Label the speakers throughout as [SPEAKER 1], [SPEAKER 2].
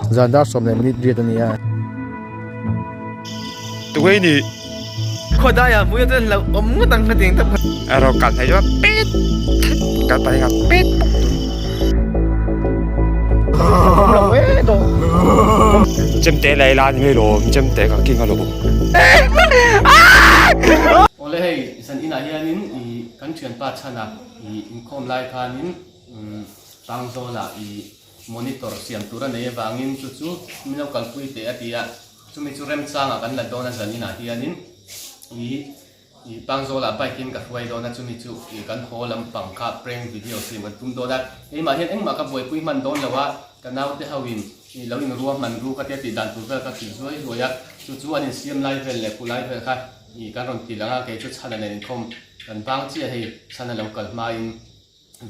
[SPEAKER 1] Zan dar sawm leh minute riat a ni a.
[SPEAKER 2] Tunge ni?
[SPEAKER 1] Khawdaiah hmui a chuan hlauh awm ngawt ang hetiang tak kha.
[SPEAKER 2] A rawh kal hnaih chuan pet that kal pah hian pet pawp tun. Chemte lei la ni mai lawm, chemte ka king alawm.
[SPEAKER 3] Awle hei zan inah hianin i kan thianpa chhana i inkhawm lai khanin Pangzawlah i monitor siam tur a nei avangin chu chu min lo kalpui teh a ti a, chumi chu remchangah kan la dawn a zan inah hianin i i Pangzawlah bike in ka hruai dawn a, chumi chu i kan haw lampang kha prank video siam kan tum dawn a, keimah hian engmah ka buaipui hman dawn lo a, ka naute ho in i lo inrua hman ru ka tia tih dan tur vel ka hrilh zuai zuai a, chu chu an insiam lai vel leh kulai vel kha i kan rawn ti lang a, kei chu chhana nen inkhawm kan bang chiah hei chhana lo kal hmain.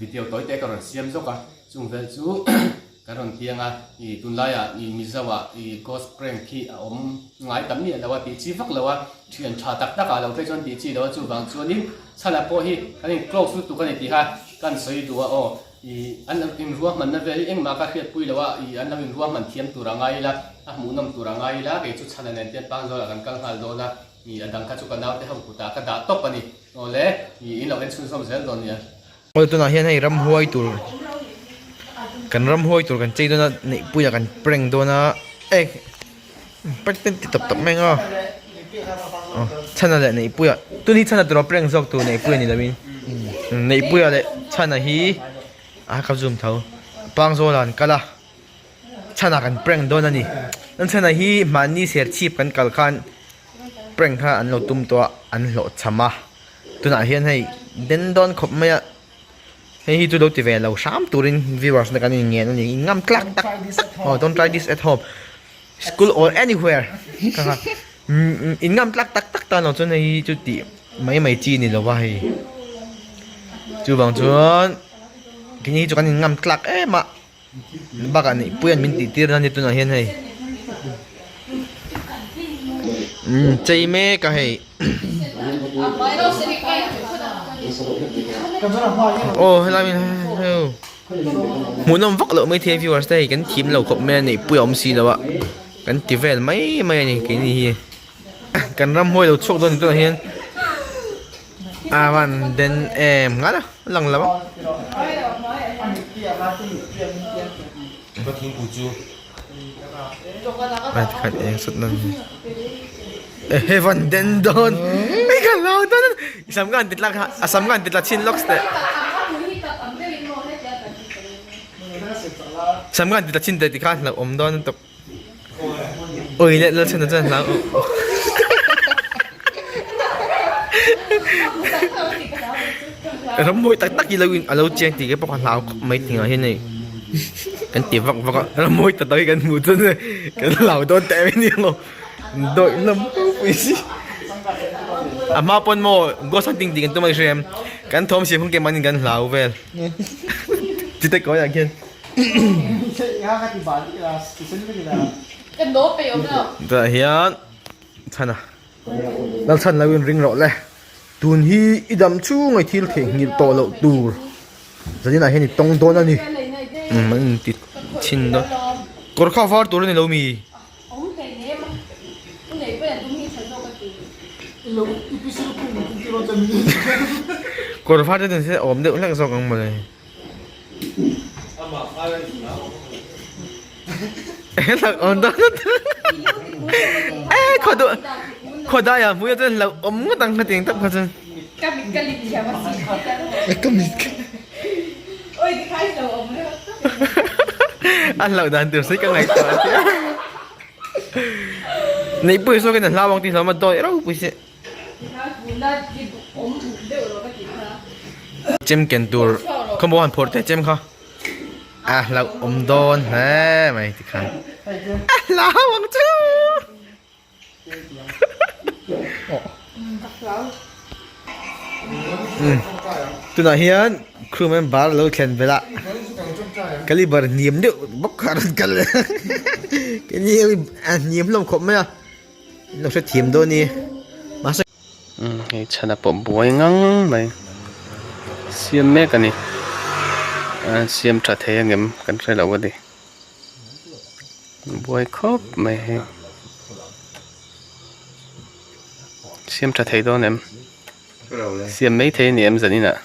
[SPEAKER 3] Video tawi te ka rawn siam zawk a, chung vel chu ka rawn tiang a, ih tunlaiah ih Mizo ah ih ghost prank hi a awm ngai tam miah lo a tih chi vak lo a, thian tha tak tak ah lo phei chuan tih chi lo a, chuvang chuanin chhanah pawh hi kan in close lutuk a ni tih kha kan sawi duh a aw, ih an lo inruahmanna vel hi engmah ka hriatpui lo a, ih an lo inruahman thiam tur a ngai ila, a hmuhnawm tur a ngai ila, kei chu chhana nen te Pangzawlah kan kal nghal dawn a, ih a dang kha chu ka naute ho kutah ka dah tawp a ni. Awle, i in lo en chhunzawm zel dawn nia.
[SPEAKER 1] Aw tunah hian hei ramhuai tur kan ramhuai tur kan chei dawn a neihpuiah kan prank dawn a eh prank ten ti tawp tawp mai ang aw chhana leh neihpuia tun hi chhana tura prank zawk tur neihpuia ni lovin neihpuia leh chhana hi a ka zoom tho pangzawlah an kal a chhana kan prank dawn a ni an chhana hi mahni serchhip kan kal khan. Prank kha an lo tum tawh a an hlawh cham a tunah hian hei den dawn khawp mai a hei hi chu lo ti ve lo hram turin viewers te kan in ngen a ni in ngam tlak tak tak aw don't try this at home school or anywhere kha kha in ngam tlak tak tak tan lo chuan hei hi chu tih mai mai chi ni lo va hei chuvang chuan keini hi chu kan in ngam tlak em a. Bakah neih pui an min tih tir na ni tunah hian hei umm chei mek a hei aw helai mi heu hmuhnawm vak loh maithei viewers te hei kan thim lo khawp mai a neih pui a awm si lo a kan ti vel mai mai a ni keini hi kan ramhuai lo chhuak dawn ni tunah hian. A van den em ngat a lang lo a. Khat eng sut nan hi. Ehe van den dawn. Ei ka hlau dawn. I sam ka han ti tlak a a sam ka han ti tla chhin lawk teh. Sam ka han ti tla chhin teh tikhan hlauh awm dawn lutuk. Ui leh Lalchhana chuan hlau Rammawi tak tak hi lo in a lo chiang tih te pawh ka hlau khawp mai tingah hian hei kan ti vak vak a rammawi tak tak hi kan hmuh chuan kan hlau dawn teh mai ni ang dawih lam pui si a hma pawn maw ghost hunting tih kan tum a ni hria em kan thawm siam khan keimahni kan hlau vel ti te kawiah khian. Tah hian chhana Lalchhan lo in ring rawh le tun hi i dam chhung a i thil theihnghilh tawh loh tur zanin ah hian i tawng dawn a ni umm an inti chhin dawn kawr kha var tur a ni lo mi. Kawr var te chu awm deuh hlek zawk ang mawle. Khawdaiah hmuia chuan hlauh awm ngawt ang hetiang tak kha chuan. A hlauh dan tur sawi ka ngaihtuah a tia. Neihpuia saw khian a hlau ang tih hlauhawm a dawi ropui si. Chem ken tur khawmuh han phawrh teh chem kha a hlauh awm dawn hle mai tikhan a hlau ang chu tunah hian crew member lo thlen belh a caliber hniam deuh bawk kha a rawn kal leh a hniam hlawm khawp mai a. In lo hrethiam dawn ni mahse
[SPEAKER 3] umm hei chhana pawh buai ngang mai siam mek a ni a siam tha thei angem kan hre lo a ni. Buai khawp mai hei. Siam tha thei dawn em? Siam mai thei a ni em zaninah?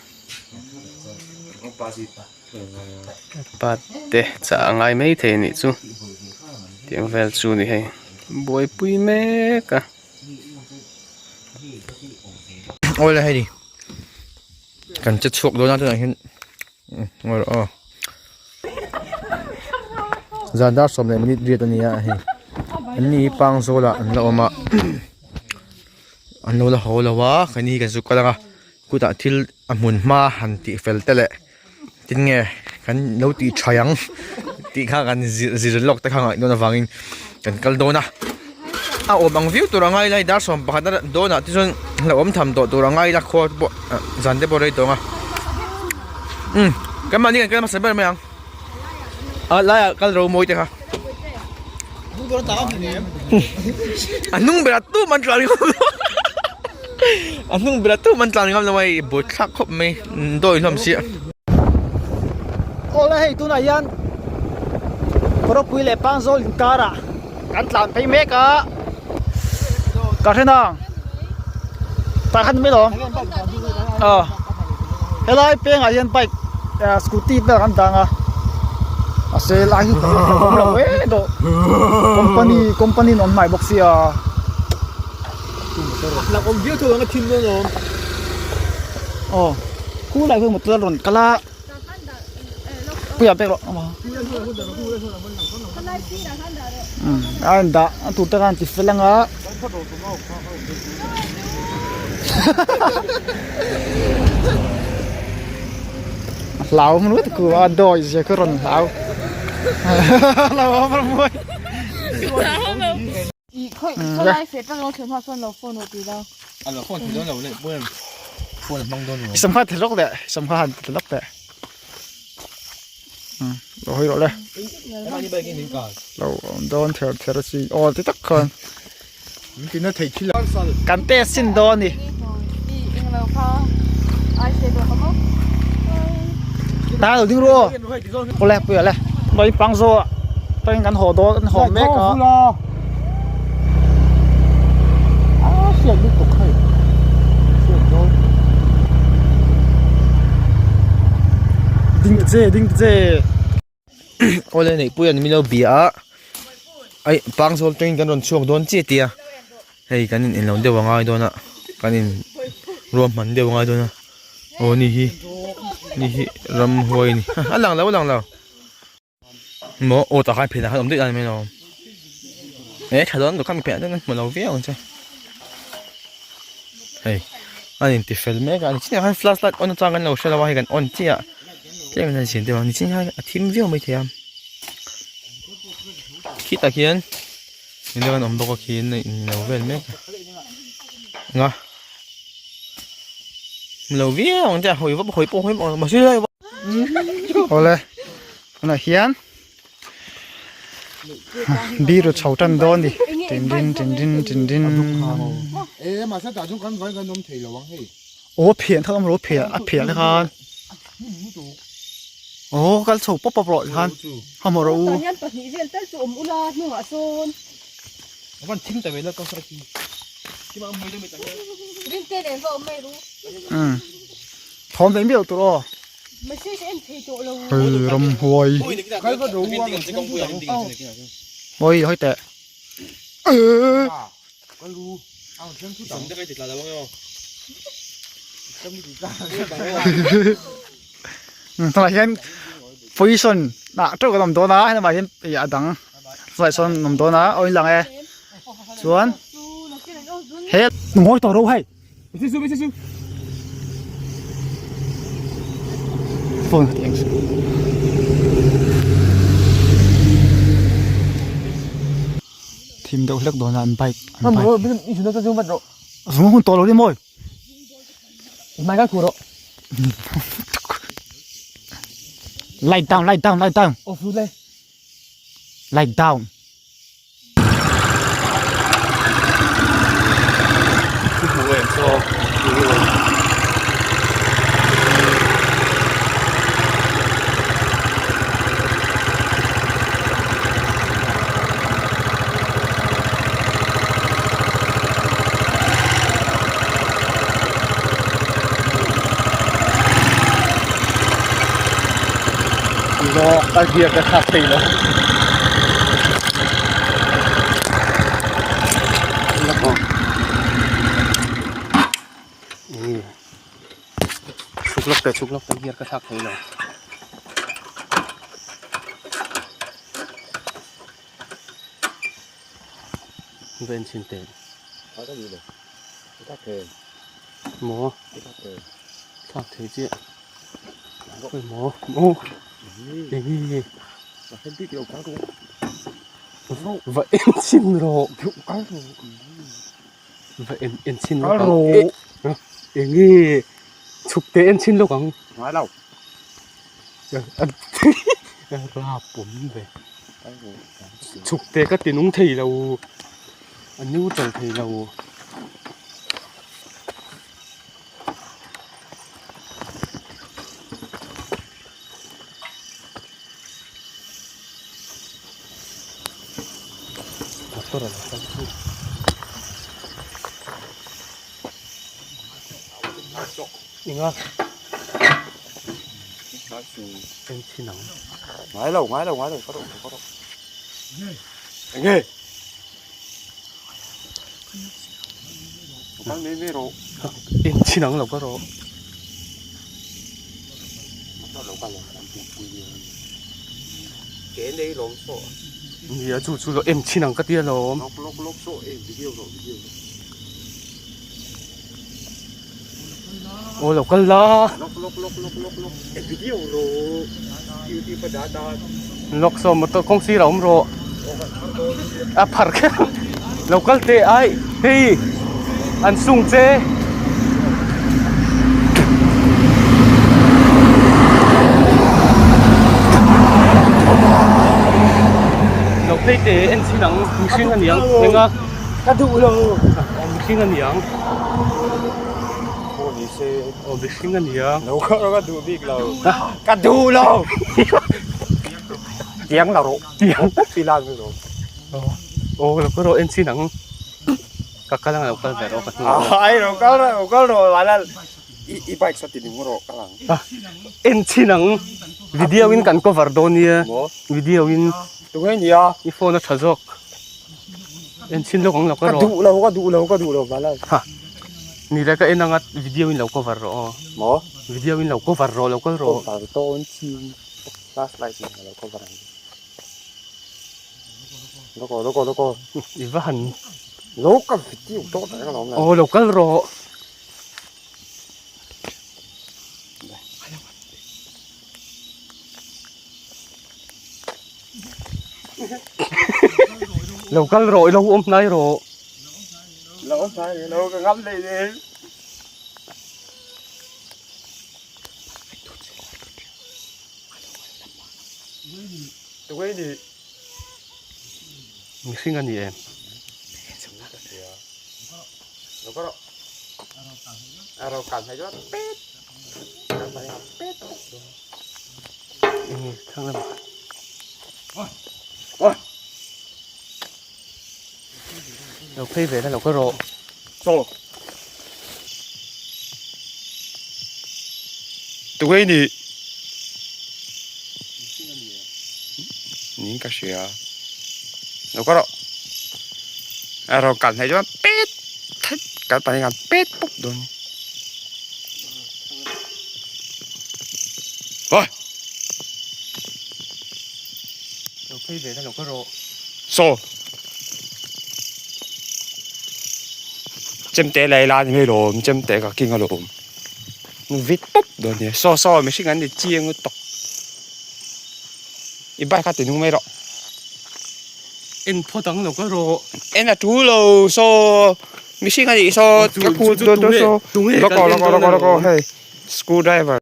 [SPEAKER 3] Pa te chah a ngai mai thei a nih chu. Tiang vel chu a ni hei. Buaipui mek a.
[SPEAKER 1] Awle hei ni. Kan che chhuak dawn a tunah hian aw zan dar sawm leh minute riat a ni a hei an ni hi pang zawl ah an la awm a an lo la haw lo a keini hi kan zuk kal ang a kutah thil a hmun hma han tih fel te leh tin nge kan lo tih tha ang tih kha kan zir zir lawk te kha ngaihnawn avangin kan kal dawn a a awm ang viau tur a ngai lai dar 11 a dawnah te chuan hlauhawm tham tawh tur a ngai la khua te pawh zan te pawh rei tawh ang a umm kan mahni kan kal hmasa ber mai ang a laiah kal ro mawi te kha a hnung berah tum an tlan ngam lo a hnung berah tum an tlan ngam lo a hei buaithlak khawp mai dawi hlawm sia.
[SPEAKER 4] Awle hei tunah hian Rawpui leh Pangzawl inkarah kan tlan phei mek a ka hre nang tah khan mai lawm aw helai pengah hian bike scooty vel kan dang a mahse lai hi a awm lo e dawh company company an awm hnai bawk sia. Aw khulai khuan motor a rawn kal a. Puia pek rawh a in dah a tur te khan ti fel anga a hlau hmel lutuk a dawi zia khi a rawn hlau hlau hmel mawi. I sam kha ti lawk leh i sam kha han ti lawk teh lo hawi rawh le lo awm dawn ther ther a chi aw ti tak khan kan test sin dawn a ni. Ta lo ding ru aw awle puia le lawin pang zawh ah tangin kan haw dawn kan haw mek a. Ding ta che ding ta che.
[SPEAKER 1] Awle neihpui an milo bia a ai pang zawl tangin kan rawn chhuak dawn chiah tia hei kan in enlo deuh a ngai dawn a kan in ruahman deuh a ngai dawn a aw ni hi ni hi ramhuai a ni a lang lo a lang lo maw aw tah khan phenah khan awm daih a ni mai lo e tha dawn lutuk kha mi phenah chuan hmu lo viau ang che hei a in ti fel mek a nichinah khan flash light on atang kan lo hre lo a hei kan on chiah a tlem in a zin deuh a nichin khan a thim viau maithei a khitah khian mi dang an awm bawk a khi an in lo vel mek a nga lo viau ang che a hawi vak hawi pawh hawi vak mahse lai
[SPEAKER 4] awle tunah hian biru chho tan dawn a ni tin din tin din tin din aw phian kha awm rawh phian a phian te khan aw kal chho pawp pawp rawh tikhan a hmu rawh u. Umm thawm daih miah tur aw hei ramhuai hawi hawi teh eehh. Tunah hian position ah teuh kan awm dawn a helamah hian ih a dang tunah sawn an awm dawn a aw in lang e chuan he ngawi tawh ro hei phone kha ti eng thim deuh hlek dawn a an bike an bike zung hun tawh lo ni mawi. Light down, light down, light down. Light down.
[SPEAKER 3] A gear ka thlak thei lo. Chhuk lawk teh chhuk lawk teh gear ka thlak thei lo. Va en chhin teh. Maw thlak thei chiah maw maw enge va en chhin rawh va en en chhin lawk ang enge chhuk teh en chhin lawk ang rap awm ve chhuk teh ka ti nung thei lo. A neutral thei lo. Motor a lo kal chu. Enga? En chhin ang.
[SPEAKER 2] Ngai lo, ngai lo, ngai lo, ka rawh, ka rawh. Enge?
[SPEAKER 3] En chin ang lo ka rawh. Nia chu chu lo en chin ang ka tia lawm. Aw lo kal la. Lawk saw motor kawng sir a awm rawh. A phar kher lo kal teh ai hei an sung che. Lo phei teh en chhin ang mihring a niang eng a.
[SPEAKER 2] Ka duh lo.
[SPEAKER 3] Aw mihring a niang.
[SPEAKER 2] Pawh ni se.
[SPEAKER 3] Aw mihring a niang.
[SPEAKER 2] Lo kha ka duh bik lo. Ka duh lo. Tiang la rawh.
[SPEAKER 3] Tiang.
[SPEAKER 2] Pila ni rawh.
[SPEAKER 3] Aw lo kal rawh en chin ang. Ka kal ang lo kal ve rawh ka hnu rawh.
[SPEAKER 2] Ai lo kal rawh lo kal rawh vanal. I bike saw ti ning rawh kal ang.
[SPEAKER 3] En chin ang. Video in kan cover dawn nia. Video in.
[SPEAKER 2] Tunge nia.
[SPEAKER 3] I phone a tha zawk. En chhin lawk ang lo ka rawh.
[SPEAKER 2] Ka duh lo, ka duh lo, ka duh lo Malal.
[SPEAKER 3] Ha. Ni le ka en anga video in lo cover rawh aw.
[SPEAKER 2] Maw?
[SPEAKER 3] Video in lo cover rawh lo kal rawh.
[SPEAKER 2] Cover dawn chin. Last light in lo cover ang. Loko loko loko.
[SPEAKER 3] I va han.
[SPEAKER 2] Lo ka video dawn reng alawm le.
[SPEAKER 3] Aw lo kal rawh. Lo kal rawh i lo awm hnai rawh.
[SPEAKER 2] Lo awm hnai rawh lo ka ngam leh zel. Tunge ni?
[SPEAKER 3] Mihring a ni em?
[SPEAKER 2] Lo kal rawh. A ro kal hnai chuan pet. Kal hnai a pet.
[SPEAKER 3] Enge thlang lamah. Lo phei ve la lo ka rawh.
[SPEAKER 2] Chaw. Tunge ni? Niin ka hria. Lo ka rawh. A rawn kal hnaih chuan pet that kal pahnih khan pet pawp dawn. Hawi!
[SPEAKER 3] Lo phei ve la lo ka rawh.
[SPEAKER 2] Saw! Chemte lei la ni mai lawm, chemte ka king alawm. Vit pawp dawn nia. Saw saw mihring an ni chiang lutuk. I bike kha ti nung mai rawh.
[SPEAKER 3] En phawt ang lo ka rawh.
[SPEAKER 2] En a tul lo saw mihring a nih saw ka khu dawn dawn saw. Lawk aw lawk aw lawk aw lawk aw hei screw driver.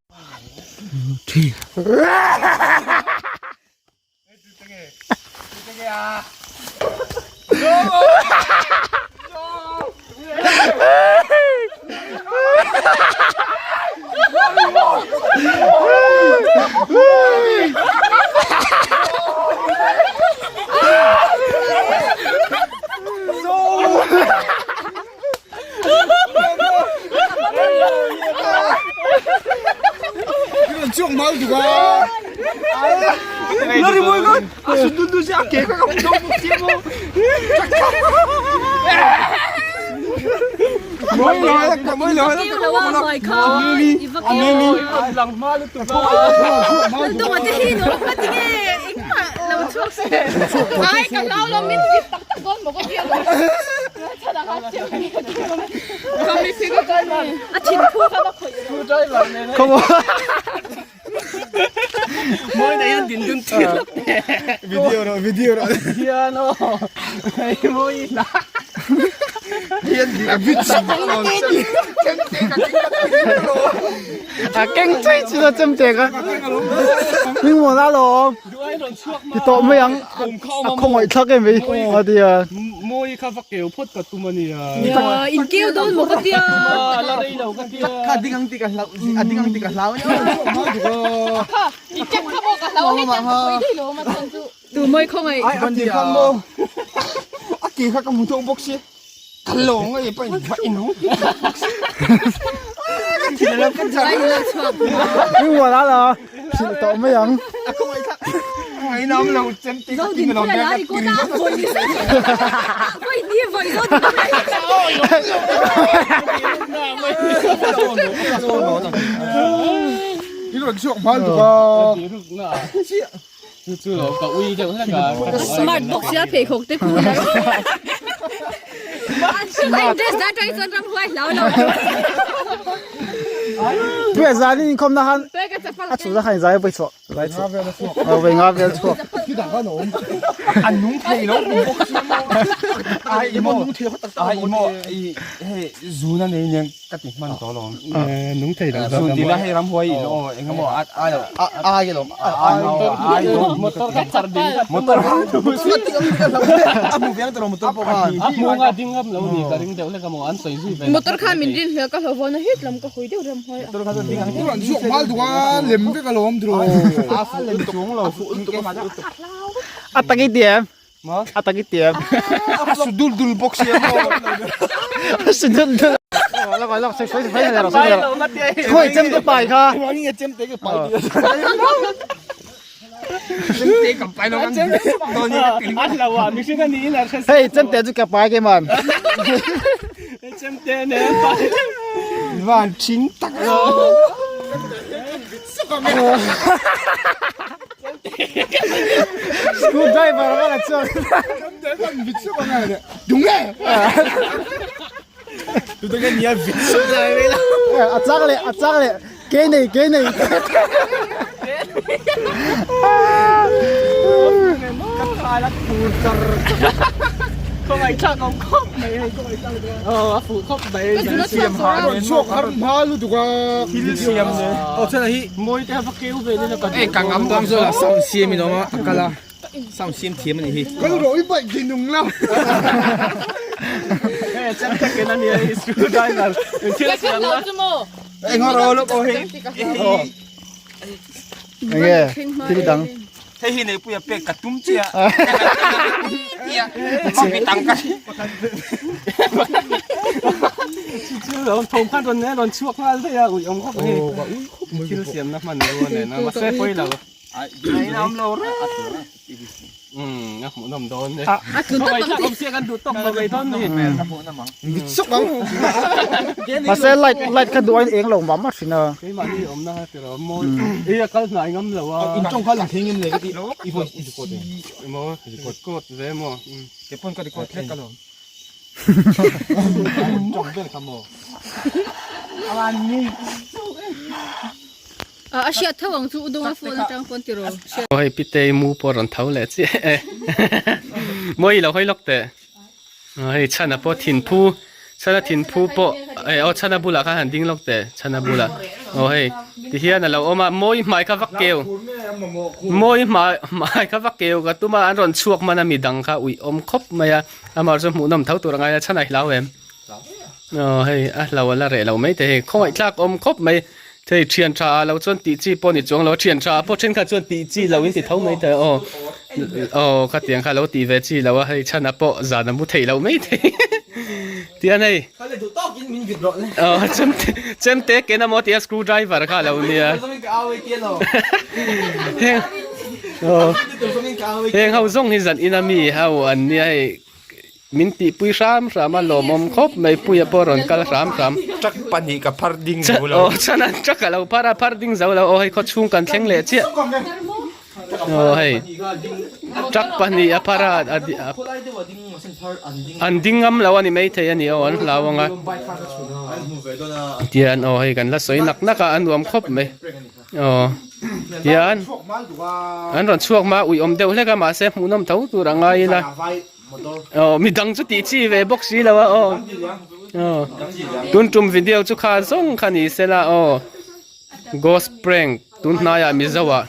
[SPEAKER 2] ke kha ka hmu dawn bawk sia maw. Mawi lo a mawi lo a
[SPEAKER 5] Keu lo a hmai kha i va keu.
[SPEAKER 3] Lang hma lutuk a.
[SPEAKER 5] Dawng a te hi no ka ti nge engmah lo chhuak se. Ai ka hlau lo min ti tak tak dawn maw ka ti alawm. Chhan ah khan chiang ka mi phi ka a thin phu kha va khawih rawh.
[SPEAKER 4] Come on.
[SPEAKER 3] Mawi na hian din dun thil lawk teh.
[SPEAKER 1] Video rawh video rawh.
[SPEAKER 3] Hian aw. Hei mawi hla.
[SPEAKER 1] Hian di a vit sak lo.
[SPEAKER 4] A keng chei chu na chem te ka. Ming mo na lo. Ti tawh mai ang. A khawngaih thlak em mai. A ti a.
[SPEAKER 3] Mawi kha va keu phawt ka tum a nia.
[SPEAKER 5] Nia in keu dawn maw ka tia.
[SPEAKER 3] La rei lo ka tia.
[SPEAKER 1] Kha ding ang ti ka hlau a ding ang ti ka hlau ania.
[SPEAKER 5] Kha i check kha maw ka hlau a hei tiang ka khawi daih lo a chhan chu. Tu mawi khawngaih.
[SPEAKER 2] Ai a ti khan maw. A ke kha ka hmu thawk bawk si. Ka lawng a i pa in va in hawng ti bawk si. Ka thil lam ka chak.
[SPEAKER 4] Ming mo na lo. Hrilh tawh mai ang.
[SPEAKER 2] A khawngaih thlak. Khawngaih in a awm lo chem te ka ti lo
[SPEAKER 5] Zodinpuia la i kawt a vawi ni se. Vawi ni vawi Zodinpuia.
[SPEAKER 2] I rawn chhuak hma lutuk a.
[SPEAKER 3] Chu chu lo ka ui deuh hlek a.
[SPEAKER 5] Smart bawk sia pheikhawk te khu la rawh. A dress dan tang chuan ramhuai hlau lo.
[SPEAKER 4] Puia zan in inkhawm na khan a chu na khan zai vawi chhuah zai chhuah aw vawi nga vel chhuak.
[SPEAKER 2] A nung thei lo bawk sia maw. Ai i maw ai i maw i hei zun a nei nen Ka ti hman tawh alawm.
[SPEAKER 3] Nung thei lo zawk
[SPEAKER 2] Zun tila hei ramhuai in aw eng emaw a a
[SPEAKER 1] a ai alawm a ai
[SPEAKER 2] ai
[SPEAKER 3] motor kha char ding kha
[SPEAKER 2] motor
[SPEAKER 1] a hmu veng tawh lo motor pawh khan
[SPEAKER 3] a hmu nga ding ngam lo ni ka ring deuh hlek a maw an sawi zui ve
[SPEAKER 5] Motor kha min rin hlel ka hlo vawn a hit lam ka hawi deuh ramhuai a.
[SPEAKER 1] Motor kha chuan ding ang
[SPEAKER 2] An zuak hmal duh a lem vek alawm tiraw.
[SPEAKER 1] A fuh lutuk a fuh lutuk a fuh lutuk.
[SPEAKER 4] A tak i ti em? A tak i ti em?
[SPEAKER 2] A su dul dul bawk sia maw.
[SPEAKER 4] A su dul dul. Lak lak sawi sawi sawi rawh sawi rawh. Khawi chem te pai kha.
[SPEAKER 2] Khawi nge chem te ka pai ti. Chem te ka pai lo kan.
[SPEAKER 3] A hlau a mihring a niin a hre.
[SPEAKER 4] Hei chem te chu ka pai ke man.
[SPEAKER 3] Chem te nen pai.
[SPEAKER 2] Van thing tak.
[SPEAKER 4] Screw driver a la chuak. A chak leh a chak leh ke nei ke nei.
[SPEAKER 3] Khawngaih thlak awm khawp mai hei khawngaih thlak aw a fuh khawp mai
[SPEAKER 2] Siam har rawn chhuak har hma lutuk a thil siam ne
[SPEAKER 1] aw chuan hi
[SPEAKER 3] mawi te va keu ve nila ka
[SPEAKER 1] ei ka ngam bawk zawk a sound siam in awm a a kal a sound siam thiam a nih hi
[SPEAKER 2] kal rawh i bike ti nung la
[SPEAKER 3] hei chem tak in a nia i screw driver in thil siam na
[SPEAKER 2] eng ho ro lawk aw hei
[SPEAKER 4] Enge thil dang.
[SPEAKER 2] Hei hi Neihpuia pek ka tum che a. Mami tang ka.
[SPEAKER 3] Chu chu lo thawm khan rawn rawn chhuak nghal daih a ui awm khawp mai. Thil siamna hman rual nen a mahse pawi lo.
[SPEAKER 2] Ai awm lo reng.
[SPEAKER 3] A hmuhnawm dawn e. A tlu tawp ang awm sia kan duh tawk lo mai dawn ni.
[SPEAKER 2] Mit sawk ang.
[SPEAKER 4] Mahse light light kha duh aiin eng lo mah mah thin a.
[SPEAKER 3] Keimahni awmna kha tiraw mawi. Ei a kal hnai ngam lo a.
[SPEAKER 1] In tawng kha lang thei ngem le ka ti. I voice i record em?
[SPEAKER 3] Maw record ve maw.
[SPEAKER 2] Ke pawn ka record hlek alawm.
[SPEAKER 1] Tawng vel kha maw.
[SPEAKER 5] A hriat tho ang chu u dawnga phone atang pawn tiraw.
[SPEAKER 3] Hei pitei mu pawh rawn tho leh chiah e. Mawi lo hawi lawk teh. Hei chhana pawh thinphu chhana thinphu pawh eh aw chhana bulah khan han ding lawk teh chhana bulah aw hei tihian a lo awm a mawi hmai kha vak keu mawi hmai hmai kha vak keu ka tum a an rawn chhuak hman a midang kha uih awm khawp mai a amaherawhchu hmuhnawm tho tur a ngai a chhana i hlau em. Aw hei a hlo a la reh lo mai te hei khawngaih tlak awm khawp mai thei thian tha ah lo chuan tih chi pawh ni chuang lo a thian tha ah pawh thenkhat chuan tih chi lo in ti tho mai te aw aw khatiang kha lo tih ve chi lo a hei chhan ah pawh zan a mu theih loh mai thei tian hei aw chemte chemte ken amaw tia screw driver kha a lo nia heng aw. Heng ho zawng hi zan ina mi ho an nia hei min tihpui hram hram a lawmawm khawp mai puia pawh rawn kal hram hram.
[SPEAKER 2] Truck pahnih ka phar ding zo lo.
[SPEAKER 3] Aw chuan an truck a lo phar a phar ding zo lo aw hei khawchhung kan thleng leh chiah. Aw hei truck pahnih a phar a an ding ngam lo a ni maithei a ni aw an hlau ang a. Tian aw hei kan la sawi nak nak a a nuam khawp mai. Aw tian an rawn chhuak hma ui awm deuh hlek a mahse hmuhnawm tho tur a ngai ila aw midang chu tih chi ve bawk si lo a aw aw tun tum video chu kha zawng kha ni sela aw ghost prank tun hnaiah mizo ah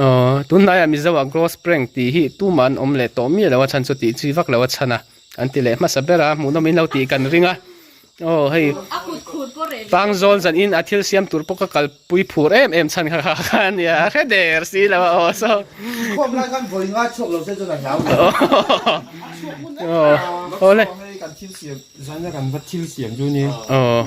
[SPEAKER 3] aw tun hnaiah mizo ah ghost prank tih hi tumah an awm leh tawh miah lo a chhan chu tih chi vak lo a chhan a an ti leh hmasa ber a hmuhnawm in lo tih kan ring a. Aw hei Pangzawl zan in a thil siam tur pawh ka kalpui phur em em chhan kha kha kha ania a hre der si lo a aw so
[SPEAKER 1] Khawm lai khan vawi nga chhuak lo se chuan a hlau lo.
[SPEAKER 3] Aw awle
[SPEAKER 2] Kan thil siam zan a kan va thil siam chu ni.
[SPEAKER 3] Aw.